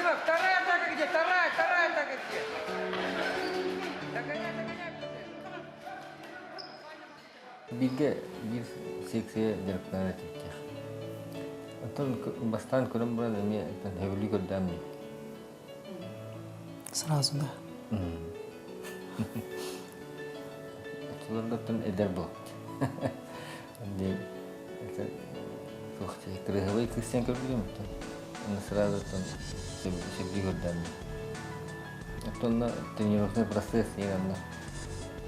Дима, вторая атака где? Вторая, вторая атака где? Догоняй, догоняй. Бииргэ биир секция дьарыктанар этибиттэр. Оттон бастаан көрөн баран эмиэ сөбүлүү көрдөөн дии. Сразу да. Оччолордоттон эдэр буолбут. Туох кырыһабай кырсыан көрбүтүм оттон сразу оттон сөбүлүү көрдөөн Оттон тренировочный процесс диэн онно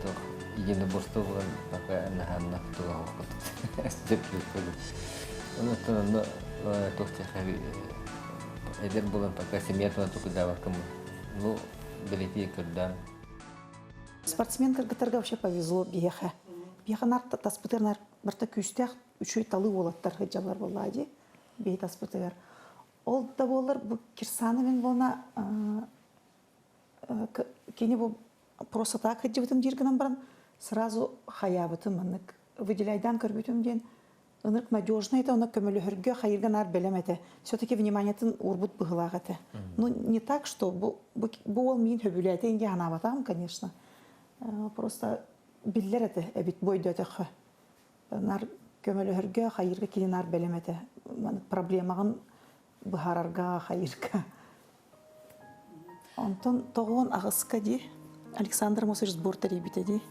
туох единоборство буолан пока наһаанна туга хоһпут Онон онно туох эдэр буолан пока семья тула тукудаабаккын ну бэлэтии көрдөөн Спортсмен кыргыттарга вообще повезло биһиэхэ. Биһиэхэ нар таспытыгар нар барыта күүстээх үчүгэй талыы уолаттар сылдьаллар буоллаа дии биһи таспытыгар. Ол да буоллар бу Кирсана мин буолна кини бу просто так сылдьыбытым диир гынан баран сразу хайаабытым маннык выделяйдаан көрбүтүм диэн ынырык надежный этэ, онно көмөлөһөргө хайырга наар бэлэм этэ. Все-таки вниманиетын уурбут быһыылаах этэ. Ну, не так, что бу, бу, бу уол миин хөбүлээтэ инди ханаабатаҕым, конечно. Просто биллэр этэ эбит бу өйдөөтөххө. Нар көмөлөһөргө хайырга кини наар бэлэм этэ. Проблемаҕын быһаарарга хайырга. Онтон тоҕуон аҕыска дии Александр Мосович сбор тэрийбитэ дии.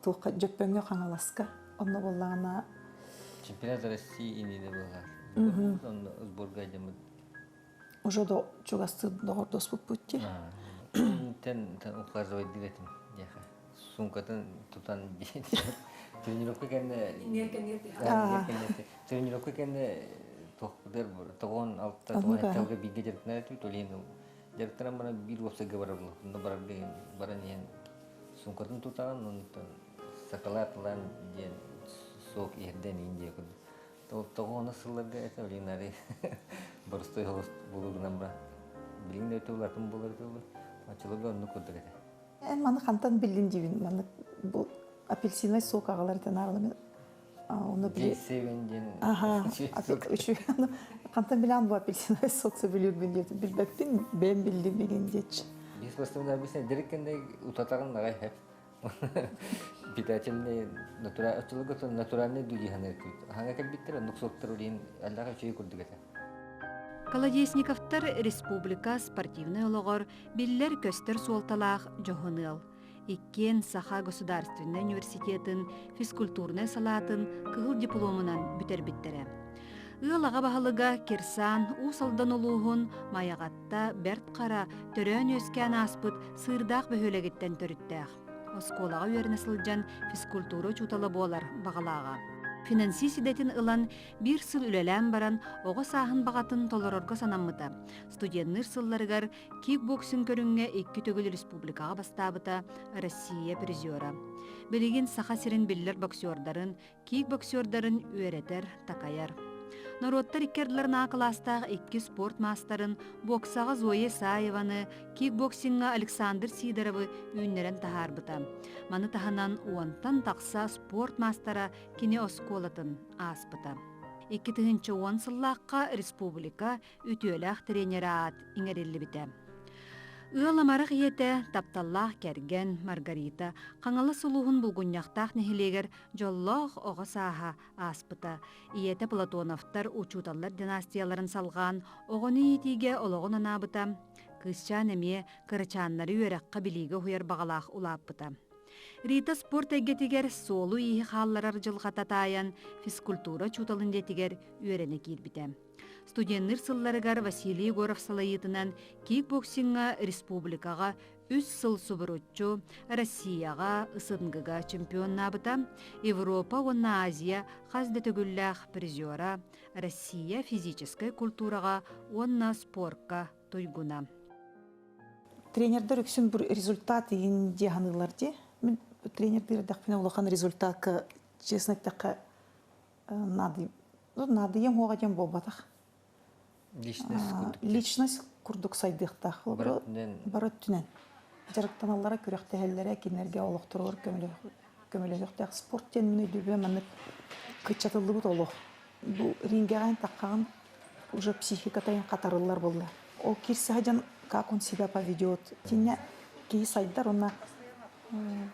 Туохха Дьөппөҥҥө Хаҥаласка онно буоллаҕына Чемпионат России иннинэ буолар. Онно сборга дьаммыт. Уже до чугастыы доҕордоспуппут дии. Тен ухаживайдыыр этим диэхэ. Сумкатын тутан тренировка кэннэ тренировка кэннэ туохпутар тоҕон алта тоҕон эттэлгэ бииргэ дьарыктанар этибит ол иһин дьарыктанан баран биир уопсайга барар онно барарга баран иһэн суумкатын тутаҕын онтон сакалаат ылан диэн суох иһэрдэн иин диэ курдук тоҕо ону сылларга это блин ары боростой холос булугунан ба билигин да өтө улаатын буолар этэ оччолорго оннук курдук этэ. Эн маны хантан биллин диибин маннык бу апельсиновай сок аҕалар этэн ааҕылым Оны били диэн Аха, хантан билэн бу апельсиновай сок сөбүлүүрбүн диэт билбэппин, бэйэм биллим игин диэччи. Биир бастымда объяснять диреккенде утатаҕын наҕай хэп. Питательный натуральный дудиһаны хаҥа кэлбиттэр оннук суоктар улиин аллаҕа үчүгэй курдук этэ. Колодезниковтар республика спортивнай олоҕор биллэр-көстөр суолталаах дьоһун ыал. Иккиэн Саха государственнай университетын физкультурнай салаатын кыһыл дипломунан бүтэрбиттэрэ. Ыал аҕа баһылыга Кирсан Уус Алдан улууһун Майаҕатта Бэрт Хара төрөөн-үөскээн ааспыт Сыырдаах бөһүөлэгиттэн төрүттээх. Оскуолаҕа үөрэнэ сылдьан физкультура учуутала буолар баҕалааҕа. Финансист идэтин ылан биир сыл үлэлээн баран оҕо сааһын баҕатын толорорго санаммыта. Студенныыр сылларыгар Кикбоксинг көрүҥҥэ икки төгүл республикаҕа бастаабыта, Россия призера. Билигин Саха сирин биллэр боксердарын, кикбоксердарын үөрэтэр, такайар. Норуоттар икки ардыларынааҕы кылаастаах икки спорт маастарын боксаҕа Зоя Исаеваны, кикбоксиҥҥа Александр Сидоровы үүннэрэн таһаарбыта. Маны таһынан уонтан тахса спорт маастара кини оскуолатын ааспыта. 2010 сыллаахха республика үтүөлээх тренер аат иҥэриллибитэ. Ыал амарах ийэтэ, тапталлаах кэргэн Маргарита Хаҥалас улууһун Булгунньахтаах нэһилиэгэр дьоллоох оҕо сааһа ааспыта. Ийэтэ Платоновтар учууталлар династияларын салҕаан оҕону иитиигэ олоҕун анаабыта. Кыысчаан эмиэ кырачааннары үөрэххэ-билиигэ уһуйар баҕалаах улааппыта. Рита спорт эйгэтигэр суолу-ииһи хаалларар дьылҕата таайан физкультура учууталын идэтигэр үөрэнэ киирбитэ. Студенныыр сылларыгар Василий Егоров салайыытынан кикбоксиҥҥа республикаҕа үс сыл субуруччу Россияҕа, СНГ-га чемпионнаабыта, Европа уонна Азия хас да төгүллээх призера, Россия физическэй культураҕа уонна спорка туйгуна. Тренердэр үксүн бу результат иин дии саныыллар дии. Мин тренердиир эрдэхпинэ улахан результакка, честно эттэххэ, наадыйыам уоҕа диэн буолбатах. Личность курдук. Личность курдук сайдыахтаах. Бары өттүнэн. Дьарыктаналлара, күрэхтэһэллэрэ, кинилэргэ олохторугар көмөлөһүөхтээх. Спорт диэн мин өйдүүбүн маннык кыччатыллыбыт олох. Бу рингэҕэ таххаҕын. уже психиката хатарыллар буолла. Ол киирсэ сылдьан как он себя поведет. Итиннэ киһи сайдар уонна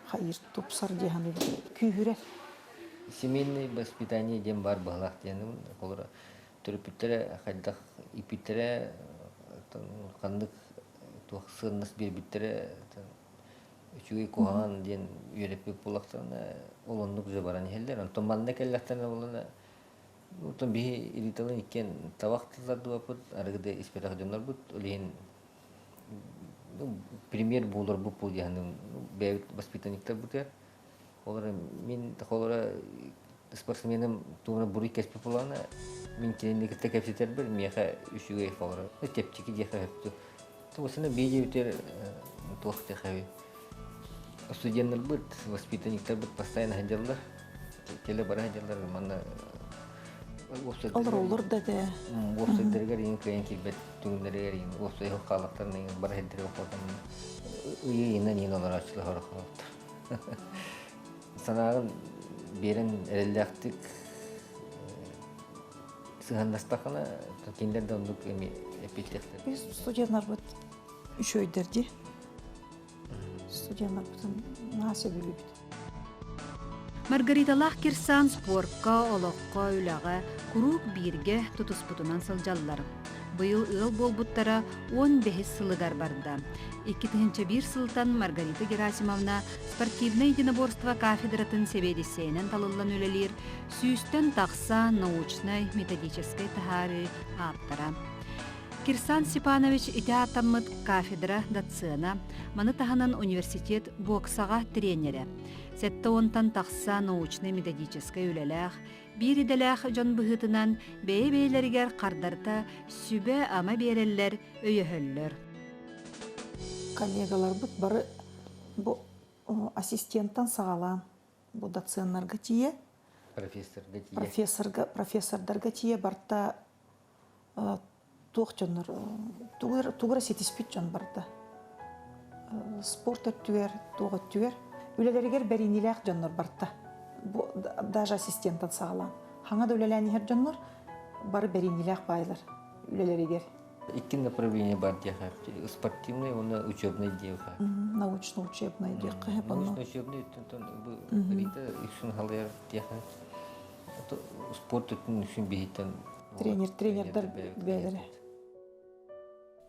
хайыр тупсар дии саныыбын. Күүһүрэр. Семейное воспитание диэн баар быһалаах диэн холобура төрөппүттэрэ хайдах ииппиттэрэ ханнык туох сыаннас биэрбиттэрэ үчүгэй куһаҕан диэн үөрэппит буоллахтарына ол оннук же баран иһэллэр. Онтон манна кэллэхтэринэ буоллаҕына оттон биһи Риталыын иккиэн табах тыллардыбаппыт, арыгы да испэтэх дьоннорбут. Ол иһин премьер буоларбыт буол диэххин бэйэбит воспитанниктарбытыгар Олор мин холоро спортсменым тугуна буруй кэспит буоллаҕына мин кинини кытта кэпсэтэрбэр миэхэ үчүгэй холоро чэпчэки диэхэ сөптү Тугусана биидиэбитигэр туох диэхэ студеннарбыт, воспитанниктарбыт постоянно сылдьаллар, кэлэ бара сылдьаллар манна Олороллор да этэ. Уопсайдарыгар иҥин кыайан киирбэт түгүннэригэр иҥин уопсай хааллахтарына иҥин бара сирдэргэ хотон ыйы ыйынан иҥин олорооччулар хорохолоттор. Санааҕын биэрэн эрэллээхтик сыһыаннастаххына, кинилэр да оннук эми эппиэттиэхтэр. Biz студеннарбыт үчүгэйдэр дии. Студеннарбытын наһаа сөбүлүүбүт. Маргариталаах Кирсан спорка, олоххо, үлэҕэ куруук бииргэ тутуспутунан сылдьаллар. Быйыл ыал буолбуттара 15 сылыгар барда. 2001 сылтан Маргарита Герасимовна спортивнай единоборство кафедратын сэбиэдиссэйинэн талыллан үлэлиир сүүстэн тахса научнай методическай таһаарыы ааптара. Кирсан Степанович ити ааттаммыт кафедра доцена, маны таһынан университет боксаҕа тренерэ. Сэттэ уонтан тахса научнай-методическай үлэлээх, биир идэлээх дьон быһыытынан бэйэ-бэйэлэригэр хардарыта сүбэ-ама биэрэллэр, өйөһөллөр. Коллегаларбыт бары бу ассистентан саҕалаан бу доценнарга тиийэ, профессорга тиийэ, профессорга, профессордарга тиийэ барта туох дьоннор тугу эрэ ситиспит дьон барда. Спорт өттүгэр, туох өттүгэр үлэлэригэр бэриниилээх дьоннор барта. Бу даже ассистентан саҕалаан. Хаҥа да үлэлээн иһэр дьоннор бары бэриниилээх баайлар үлэлэригэр. Икки направление бар диэхэ. Спортивный уонна учебный диэхэ. Научно-учебный диэхэ. Научно-учебный бу Рита үксүн халыйар диэхэ. Спорт өттүн үксүн биһиттэн Тренер, тренердэр бэйэлэрэ.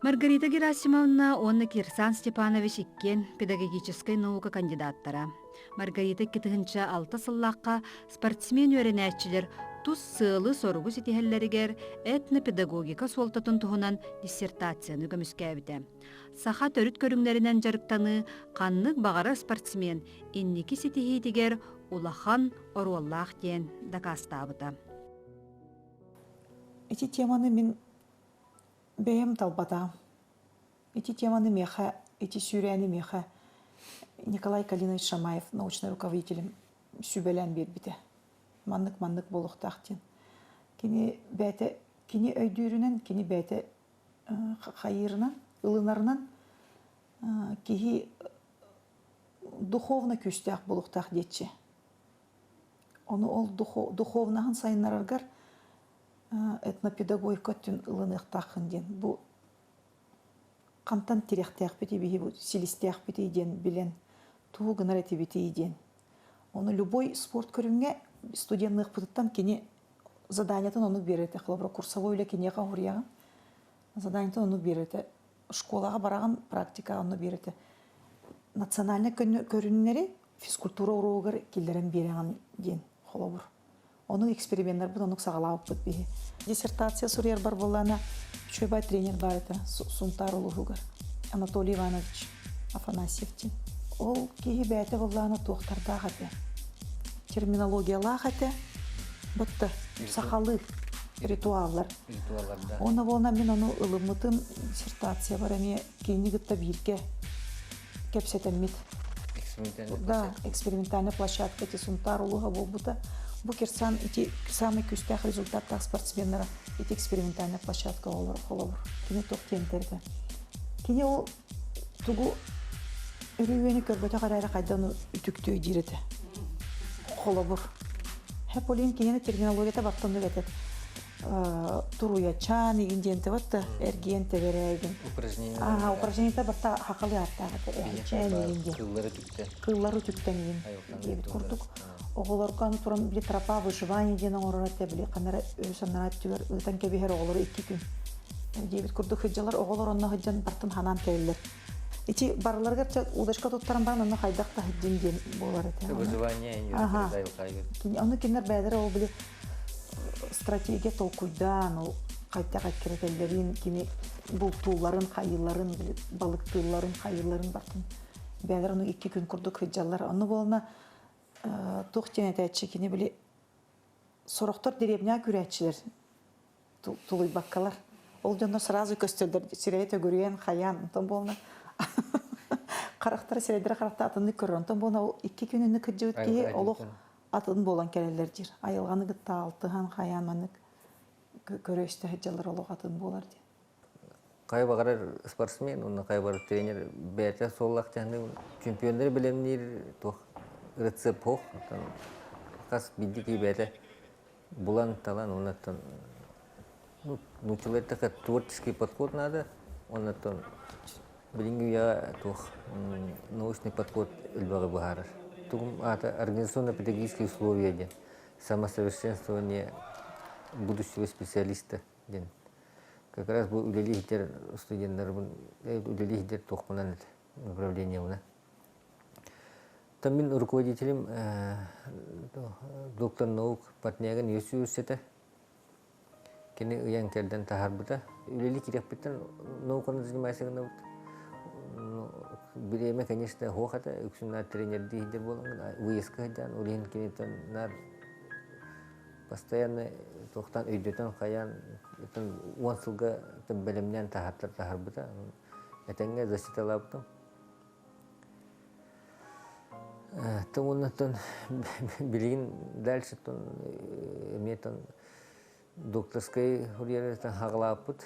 Маргарита Герасимовна уонна Кирсан Степанович иккиэн педагогическай наука кандидаттара. Маргарита 2006 сыллаахха спортсмен үөрэнээччилэр тус сыалы-соругу ситиһэллэригэр этнопедагогика суолтатын туһунан диссертацияны көмүскээбитэ. Саха төрүт көрүҥнэринэн дьарыктаныы ханнык баҕарар спортсмен инники ситиһиитигэр улахан оруоллаах диэн дакаастаабыта. Ити теманы мин бэйэм талбатаҕым. Ити теманы миэхэ, ити сүүрээни миэхэ Николай Калинович Шамаев научнай руководителим сүбэлээн биэрбитэ. Маннык-маннык буолуохтаах диэн. Кини бэйэтэ, кини өйдүүрүнэн, кини бэйэтэ хайыырынан, ылынарынан киһи духовно күүстээх буолуохтаах диэччи. Ону ол духовнаһын сайыннараргар этнопедагогика өттүн ылыныахтааххын диэн бу хантан тирэхтээхпитий биһи бу силистээхпитий диэн билэн тугу гынар этибитий диэн. Ону любой спорт көрүҥҥэ студенныахпытыттан кини заданиетын оннук биэрэр этэ. Холобура, курсовой үлэ киниэхэ уһуруйаҕын. Заданиетын оннук биэрэр этэ. Школаҕа бараҕын, практикаҕа онно биэрэр этэ. Национальнай көрүҥнэри физкультура уруогар киллэрэн биэрэҕин диэн холобур. Ону эксперименнарбын оннук саҕалаабыппыт биһи. Диссертация суруйарбар буоллаана үчүгэй тренер баар этэ Сунтаар улууһугар Анатолий Иванович Афанасьев диэн. Ол киһи бэйэтэ буоллаана туохтардаах этэ. Терминологиялаах этэ. Бытта сахалыы ритуаллар. Ритуалларда. Онно буолна мин ону ылыммытым диссертациябар эмиэ кинини кытта бииргэ кэпсэтэммит. Да, экспериментальная площадка ити Сунтаар улууһа буолбута. Бу Кирсан ити самый күүстээх результаттаах спортсменнара ити экспериментальная площадка холобур. Кини туох диэн этэ. Кини ол тугу өрүү көрбөтөх эрээри хайдан үтүктүө диир этэ. Холобур. Хэполин кинини терминологията баттаннык этет. Туруйачаан игин диэн да эргиэн тэбэрээйгин. Упражнение. Ага, упражнение барта хакалы аттаах этэ. Эһэчээн игин диэн. Кыллары түктэн. Кыллары түктэн игин диэбит курдук. Оҕолорго аны туран били тропа выживания диэн оҥорор этэ, били ханара өс аннара өттүгэр ыытан кэбиһэр оҕолору икки күн диэбит курдук сылдьалар. Оҕолор онно сылдьан бартын ханаан кэлэллэр. Ити барыларыгар удочка туттаран баран онно хайдах да сылдьын диэн буолар этэ. Выживание. Ага. Ону кинилэр бэйэлэрэ ол били стратегия толкуйдаан, ол хайдах эккирэтэллэрин, кини бултуулларын, хайыыларын, били балыктыылларын, хайыыларын бартын бэйэлэр ону икки күн курдук сылдьаллар. Онно буолна туох диэн этээччи кини били сорохтор дэриэбинэҕэ күрээччилэр тулуйбаккалар. Ол дьоннор сразу көстөллөр, сирэйэ төгүрүйэн, хайаан, онтон буолна харахтара сирэйдэрэ харахта атыннык көрөр. Онтон буолна ол икки күнүнү кырдьыбыт киһи олох атын буолан кэлэллэр диир. Айылҕаны кытта алтыһан, хайаан маннык көрө-истэ сылдьаллар олох атын буолар диэн. Хайа баҕарар спортсмен уонна хайа баҕарар тренер бэйэтэ суоллаах дьаһаныы чемпионнары бэлэмниир туох рецепт суох. Хас биирдии киһи бэйэтэ булан талан уоннаттан ну, нууччалар такая творческий подход надо уоннаттан билиҥҥи үйэҕэ туох научный подход элбэҕи быһаарар. Тугум аата организационно-педагогические условия диэн самосовершенствование будущего специалиста диэн как раз бу үлэлии иһитэр студеннарбын үлэлии иһитэр туохпунан это направлениебына Там мин руководителем доктор наук партнерын үөсү Кини ыйан кэрдэн таһаарбыта. Үлэлии киириэхпиттэн науканы занимайся гынабыт. Бириэмэ, конечно, суох этэ. Үксүн наар тренердии сылдьар буолан, выездка сылдьан, ол иһин киниттэн наар постоянно туохтан өйдөтөн хайаан уон сылга бэлэмнээн таһаартар таһаарбыта. Этэҥҥэ защиталаабытым. Уоннаттан билигин дальше эмиэ докторскай суруйарыттан хаҕалааппыт.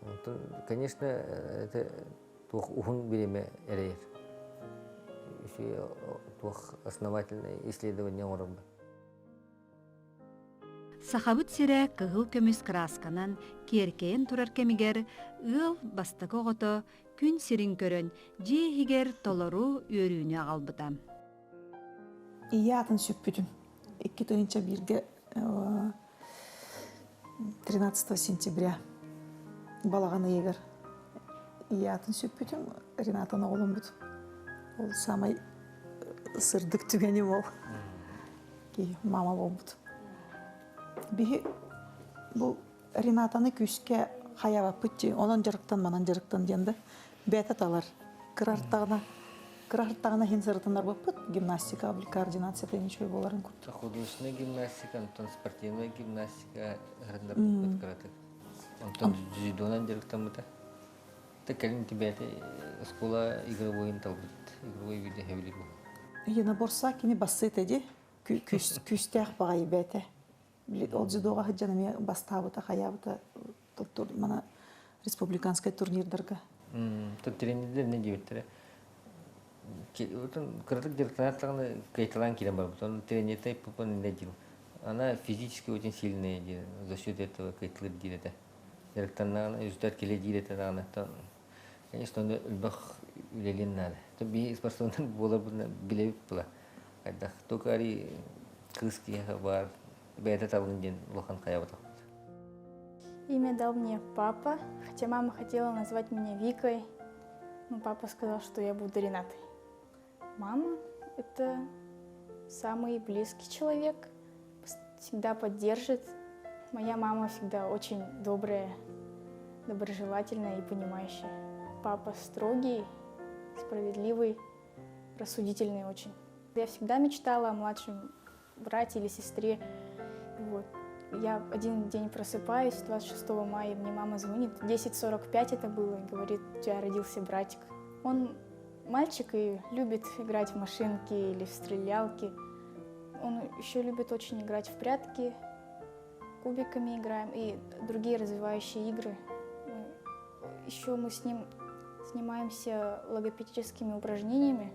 Онтон, конечно, это туох уһун бириэмэ эрэйэр. Туох основательное исследование оҥорорбут. Сахабыт сирэ кыһыл көмүс кыраасканан киэркэйэн турар кэмигэр ыал бастакы оҕото күн сирин көрөн, дьиэ иһигэр толору үөрүүнү аҕалбыта. Ийэ атын сүппүтүм. Икки тыһыынча бииргэ 13 сентября балаҕан ыйыгар ийэ атын сүппүтүм, Ренатаны оҕоломмут. Ол самай сырдык түгэним ол. Киһи мама буолбут. Биһи бу Ренатаны күүскэ хайабаппыт дии, онон дьарыктан, манан дьарыктан диэн да бэйэтэ талар. Кырартаҕына, кырартаҕына иһин сырытыннарбыппыт гимнастика, координацията ничего буоларын курдук. Художественная гимнастика, онтон спортивная гимнастика ырыннарбыппыт кыратык. Онтон дзюдонан дьарыктаммыта. Та кэлин бэйэтэ оскуола игровойун талбыт, игровой виде хэбилир буолла. Единоборство кини бассыта ди, күүстээх баҕайы бэйэтэ. Ол дзюдоҕа сылдьан эмиэ бастаабыта, хайаабыта мана республиканскай турнирдарга. Тренердер не диэбиттэрэ. Кыратык дьарыктанааттаҕына кыайталаан киирэн барбыт. Он тренертэй пупан не диир. Она физически очень сильная диир. За счет этого кыайталыр диир этэ. Дьарыктаннаҕына үстэр килэ диир этэ даҕаны. Конечно, оны элбэх үлэлиэн наада. То биһи спортсменнар буоларбытынан билэбит була. Хайдах только ари кыыс киһиэхэ баар бэйэтэ талын диэн улахан хайабатахпыт. Имя дал мне папа, хотя мама хотела назвать меня Викой, но папа сказал, что я буду Ренатой. Мама – это самый близкий человек, всегда поддержит. Моя мама всегда очень добрая, доброжелательная и понимающая. Папа строгий, справедливый, рассудительный очень. Я всегда мечтала о младшем брате или сестре. Вот. Я один день просыпаюсь, 26 мая, мне мама звонит, 10.45 это было, и говорит, у тебя родился братик. Он мальчик и любит играть в машинки или в стрелялки. Он еще любит очень играть в прятки, кубиками играем и другие развивающие игры. Еще мы с ним занимаемся логопедическими упражнениями,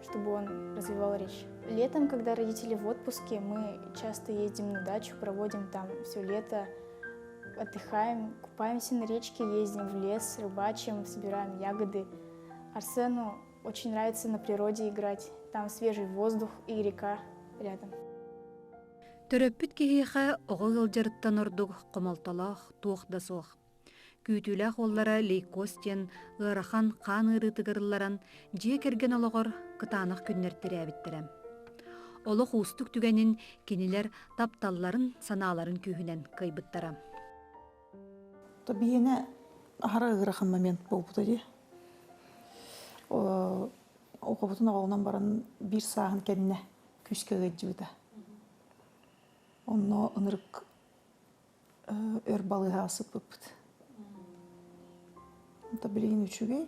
чтобы он развивал речь. Летом, когда родители в отпуске, мы часто ездим на дачу, проводим там все лето, отдыхаем, купаемся на речке, ездим в лес, рыбачим, собираем ягоды. Арсену очень нравится на природе играть. Там свежий воздух и река рядом. Төрөппүт киһиэхэ оҕо ыалдьарыттан ордук хомолтолоох туох да суох. Күүтүүлээх уоллара лейкоз диэн ыарахан хаан ыарыытыгар ылларан, дьиэ кэргэн олоҕор кытаанах күннэр тирээбиттэрэ. Олох уустук түгэнин кинилэр тапталларын, санааларын күүһүнэн кыайбыттара. Биһиэнэ аһара ыарахан момент буолбута дии. Оҕобутун оҕолонон баран биир сааһын кэннэ күүскэ ыалдьыбыта. Онно ынырык өр балыыһаҕа сыппыппыт. Онто билигин үчүгэй.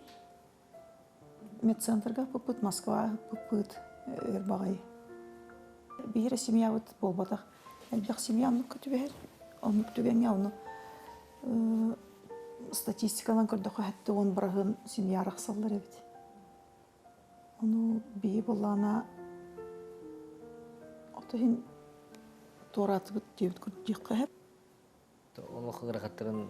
Медцентрга ыппыппыт, Москваҕа ыппыппыт өр баҕайы. Биир семьябыт буолбатах. Элбэх семья оннукка түбэһэр. Оннук түгэҥҥэ ону статистиканан көрдөххө 70 быраһыан семья арахсаллар эбит. Ону биһи былаана ото иһин туораатыбыт диэбит курдук диэххэ сөп. Олох ыарахаттарын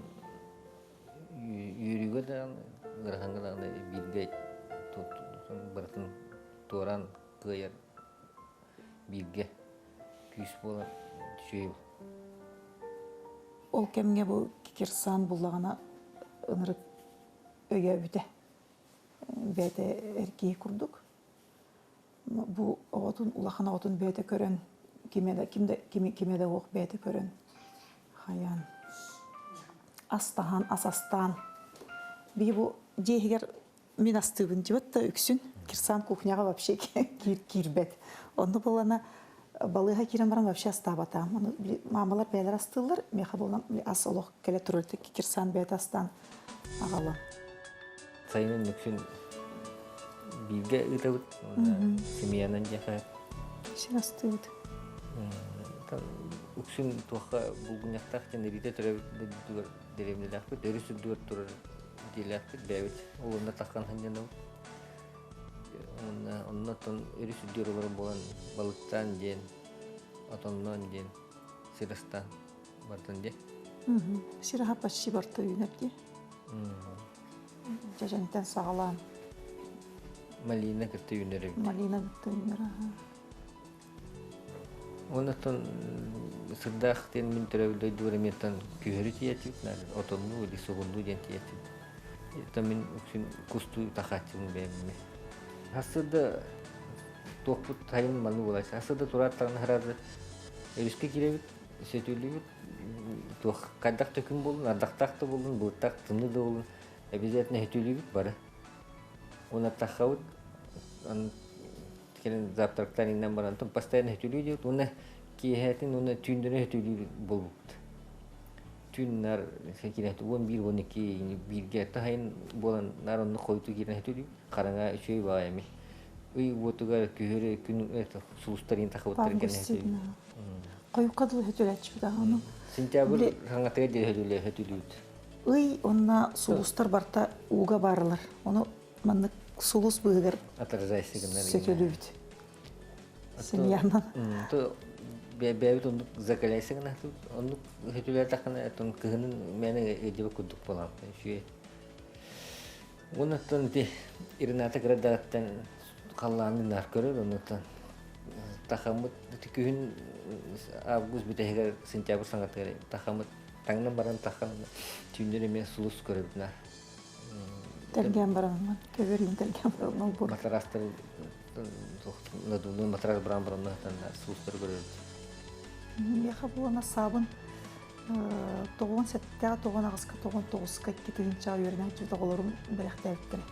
үөрүүгэ даҕаны, ыарахаҥҥа даҕаны бииргэ барытын туораан кыайар бииргэ күүс буолар үчүгэй. Ол кэмҥэ бу Кирсан буллаҕына ынырык өйөөбүтэ. Бэйэтэ эр киһи курдук. Бу оҕотун, улахан оҕотун бэйэтэ көрөн, кимэ да, ким да, кими, кимэ да уох бэйэтэ көрөн, хайаан астаһан, ас астаан. Биһи бу дьиэ иһигэр мин астыыбын дьибэт да үксүн Кирсан кухняҕа вообще киирбэт. Онно буолана балыыһа киирэн баран вообще астаабатаам. Ону маамалар бэйэлэр астыыллар, миэхэ буолан ас олох кэлэ турар Кирсан бэйэтэ астаан аҕалан. Сайынын үксүн бииргэ ыытабыт уонна семьянан диэхэ. Син астыыбыт. Үксүн туохха булгунньахтаах диэн эриитэ төрөөбүт дойдутугар дэриэбинэлээхпит, өрүс үрдүгэр турар дьиэлээхпит бэйэбит. Ол онно таххан сынньанабыт. Уонна оннотон өрүс үрдүгэр олорор буолан балыктаан диэн, отонноон диэн, сир астаан бартын дии. Сир аһа почти барта үүнэр дии. Дьэдьэнтэн саҕалаан. Малина кытта үүнэр эбит. Малина кытта үүнэр аха. Оннуттан сырдаах диэн мин төрөөбүт дойдубар эмиэттэн күһөрү тиийэтибит, отоннуу или сугуннуу диэн тиийэтибит. Это мин үксүн кустуу тахааччыбын бэйэм эмиэ. Сарсыарда туохпут сайын маннык буолааччы. Сарсыарда тураат даҕаны сараады өрүскэ киирэбит, сөтүөлүүбүт, туох хайдах да күн буоллун, ардахтаах да буоллун, былыттаах тымныы да буоллун, обязательно сөтүөлүүбүт бары. Уонна таххабыт, кэлин завтрактан иҥнэн баран постоянно сөтүөлүү диэбит уонна киэһэтин уонна түүннэри сөтүөлүүр буолбуппут. Түүн наар киирэн 11 12 бииргэ таһайын буолан наар оннук хойутуу киирэн сөтүөлүү хараҥа үчүгэй баҕайы эми. Ый уотугар күһүрү күн сулустар иин тахыбыттар кэннэ сөтүөлүү. Хойукка дылы сөтүөлээччибит аҕаны. Сентябрь хаҥатыгар диэри сөтүөлүү сөтүөлүүбүт. Ый уонна сулустар барта ууга баарылар. Ону маннык сулус быыһыгар сөтөлүбүт. Семьянан. Бэйэбит оннук закаляйся гынахтыбыт. Оннук сөтүлээтэххинэ тон кыһынын мээнэ ыдьыбыт курдук буолаам. Үчүгэй. Оннуттан ити Рената кырадааттан халлааны наар көрөр, оннуттан тахаммыт күһүн август бүтэһигэр сентябрь саҥатыгар тахаммыт таҥнан баран тахан түүннэр эмиэ сулус көрөбүт наар. Тэлгээн бараммын, көбөрүн тэлгээн бараммын бур. Матрастар надувной матрас баран баран суустары көрөрбүт. Миэхэ буолана саабын тоҕуон сэттэҕэ, тоҕуон аҕыска, тоҕуон тоҕуска икки тыһыынчаҕа үөрэнээччи оҕолорум бэлэхтээбиттэрэ.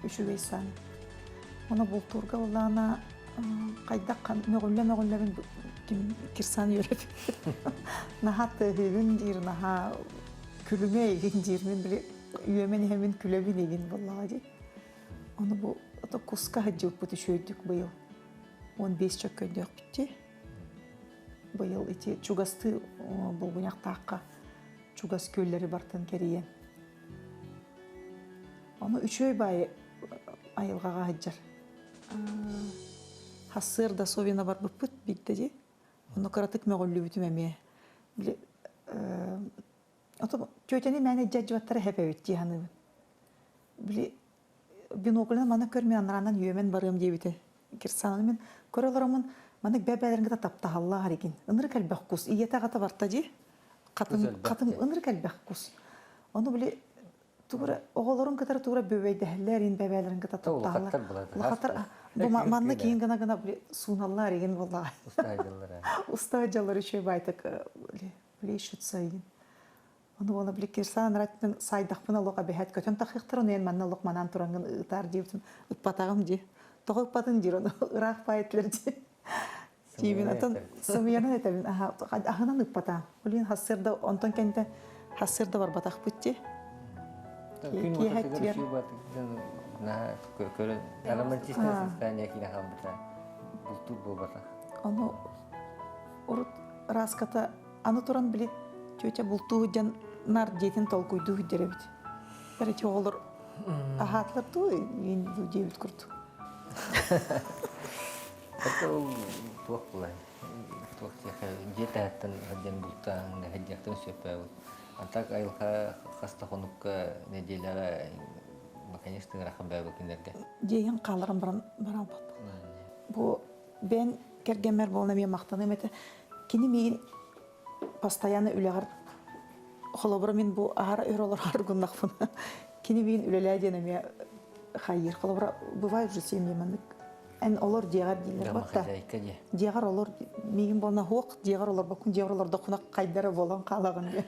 Үчүгэй саан. Оны бултуурга буоллаҕына хайдах мөҕүллэ-мөҕүллэбин ким Кирсан үөрэт. Наһаа тыаһыыгын диир, наһаа күлүмэ игин диир мин били үөмэн иһэмин күлэбин игин буоллаҕа дии. Ону бу ото куска сылдьыбыппыт үчүгэйдик быйыл 15 чөккөйдөөхпүт дии. Быйыл ити чугастыы булгуньахтаахха чугас күөллэри бартын кэрийэн. Ону үчүгэй баайы айылҕаҕа сылдьар. Хассыарда Совина барбыппыт биирдэ дии. Онно кыратык мөҕүллүбүтүм эмиэ. Били ото тетяны мээнэ дьадьыбаттара хэпэбит дии саныыбын. Били биноклынан маны көр мин анараанан үөмэн барыам диэбитэ. Кирсааны мин көрө олороммун маннык бэбээлэрин кытта таптаһаллаах эригин. Ынырык элбэх кус. Ийэтэ аҕата барта дии. Хатын хатын ынырык элбэх кус. Ону били тугура оҕолорун кытары тугура бүбэйдэһэллэр ин бэбээлэрин кытта таптаһаллар. Улахаттар бу манна киин гына гына били сууналлар игин буоллаҕа. Уста дьаллар үчүгэй байтык плещутся игин. Ону уола били Кирсан ратин сайдахпына олох эбэһэт көтөн тахыахтар ону эн манна олох манаан турангын ытаар диэбитим ыппатаҕым дии. Тоҕо ыппатын диир ону ыраах баайытлар дии. Тиибин атын сымыйанан этэбин аһынан ыппатаам. Блин хассырда онтон кэнтэ хассырда барбатахпыт дии. Күн ортотугар көрөн романтичное состояние киирэн хаалбыта. Бултуур буолбатах. Ону урут раската Аны туран били тетя бултуу сылдьан нар дьиэтин толкуйдуу сылдьар эбит. Короче, оҕолор аһаатылар дуу диэбит курдук. Это ол туох булай туох диэхэ дьиэ таһыттан сылдьан бултаан сылдьыахтарын сөп А так айылҕа хас да хонукка нэдиэлэҕэ конечно ыарахан бэйэ күннэргэ. Дьиэһин хааларан баран баралбат. Бу бэйэн кэргэммэр буолан эмиэ махтаныам этэ. Кини миигин постоянно үлэҕэр холобура мин бу аһара өр олорор гыннахпына кини миигин үлэлээ диэн эмиэ хайыыр. Холобура бывает же семья маннык эн олор дьиэҕэр дииллэр батта. Дьиэҕэр олор миигин буолна хуох дьиэҕэр олорбоккун дьиэҕэр олордоххуна хайдара буолан хаалаҕын диэн.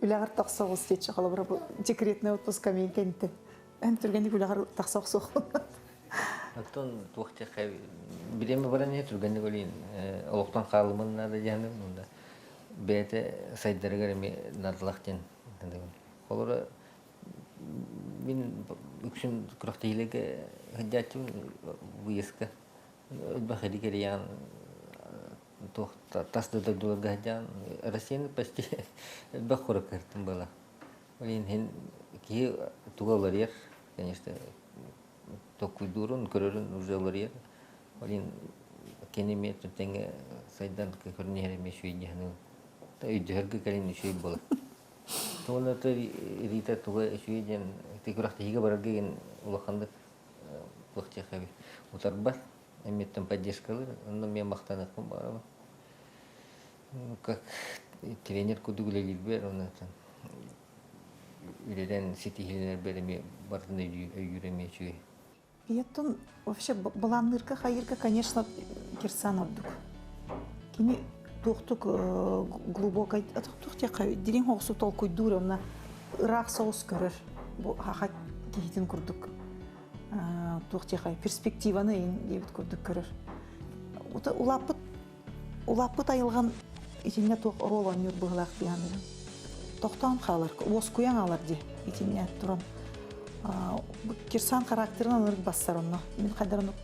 Үлэҕэр тахса оҕус диэччи холобура бу декретный отпуска миигин кэнниттэн эн түргэнник үлэҕэр тахса охсуоххун. Оттон туох диэххэ бириэмэ баран иһэ түргэнник олин олохтон хаалымын наада диэхиним уонна бэйэтэ сайдарыгар эмиэ наадалаах диэн Холобура мин үксүн күрэхтэһиилэргэ сылдьааччыбын выездка элбэх ири кэрийэҕин туох тас да дойдуларга сылдьаҕын Россияны почти элбэх куракка сырыттым буолла Ол иһин киһи туга уларыйар, конечно, толкуйдуурун, көрөрүн уже уларыйар. Ол иһин кини эмиэ тэҥҥэ сайдан көрөн иһэр эмиэ үчүгэй дии саныыбын. Өйдөһөргө кэлин үчүгэй буолар. Уонна Рита туга үчүгэй диэн ити күрэхтэһиигэ барарга игин улаханнык туох диэххэ утарбат, эмиэттэн поддержкалыыр, онно эмиэ махтаныахпын баҕарабын. Как тренер курдук үлэлиирбэр уонна үлэлээн ситиһиилэнэрбэр эмиэ барытын өйүүр эмиэ үчүгэй. Оттон вообще былаанныырга хайыырга, конечно, Кирсан ордук. Кини туохтук глубокай туох диэххэ дириҥ оҕусу толкуйдуур онно ыраах соҕус көрөр бу хаха киһитин курдук туох диэххэ перспективаны диэбит курдук көрөр. Улааппыт Улааппыт айылҕан итиннэ туох оруол оонньуур быһыылаах дии саныыбын. Тохтоон хаалар, уоскуйан хаалар дии итиннэ туран. Кирсан характерын ынырык бассар онно. Мин хайдар оннук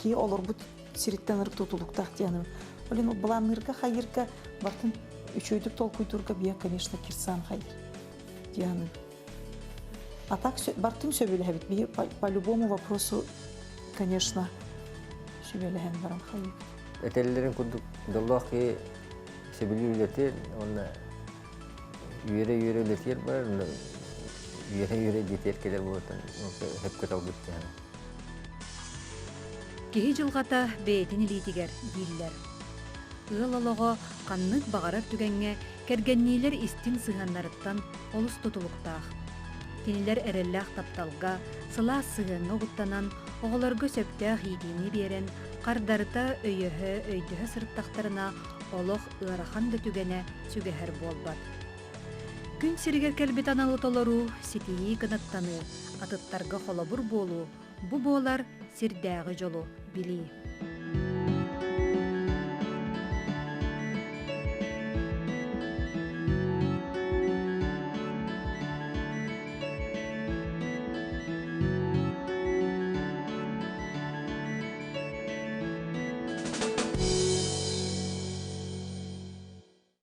киһи олорбут сириттэн ынырык тутулуктаах дии саныыбын. Ол иһин былаанныырга, хайыырга бартын үчүгэйдик толкуйдуурга биэ, конечно, Кирсан хайыр дии саныыбын. А так бартын сөбүлэһэбит. Биһи по любому вопросу, конечно, сүбэлэһэн баран хайыыбыт. Этэллэрин курдук дьоллоох киһи сөбүлүүр үлэтин уонна үөрэ-үөрэ үлэтигэр барар, үөрэ-үөрэ дьиэтигэр кэлэр буолан сөпкө талбыт дьаһана. Киһи дьылҕата бэйэтин илиитигэр дииллэр. Ыал олоҕо ханнык баҕарар түгэҥҥэ кэргэнниилэр истиҥ сыһыаннарыттан олус тутулуктаах. Кинилэр эрэллээх тапталга, сылаас сыһыаҥҥа угуттанан, оҕолорго сөптөөх иитиини биэрэн, хардарыта өйөһө, өйдөһө сырыттахтарына, олох ыарахан да түгэнэ сүгэһэр буолбат. Күн сиригэр кэлбит аналы толоруу, ситиһии кынаттаныы, атыттарга холобур буолуу, бу буолар сирдээҕи дьолу билии.